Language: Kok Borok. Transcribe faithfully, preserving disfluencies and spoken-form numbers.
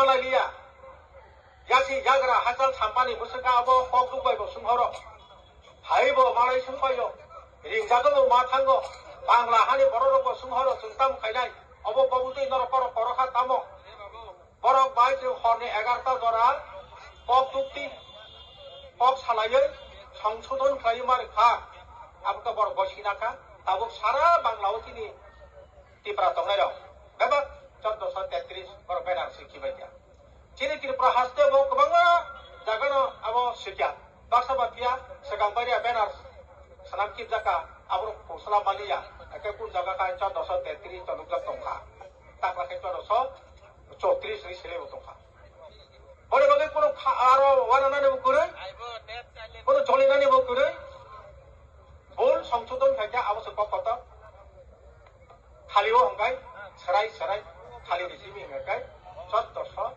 Malaliya. Yasi yagra hachal sampani bwswka abo kok duk bai bo swnghoro. Hai bo malai swngpaio. Ringjagwi bo ma thango. Bangla hani borok rok bo swnghoro chwng tamo khainai. Obo kobutwi norok borok korokha tamo. Borok bai chwng horni egarta jora kok dukti, kok salaiwi songsodhon khlaiwi ma rwkha. Abo khe borok bo sinakha. Tabuk sara Bangla o chini Tipra tongnai rok bebak chordoso tetris borok banner si khibai kha. Chini Tripura haste bo kwbangma jagano abo sikya. Baksa ba phiya swkang baria banner swnam kibjaka, aborok khosla maliya. Eke kun jaga kha chordoso tetris chonukjak tongkha. Takla khe chordoso chotris ri sele bo tongkha. Boni bagwi kuno kha-, aro wana nani bo kwrwi, kuno joli nani bo kwrwi. Bol songsodhon khaikha abo se kok kotor. Khali o hwnkhai, serai serai, khali ni simi hwnkhai, chordoso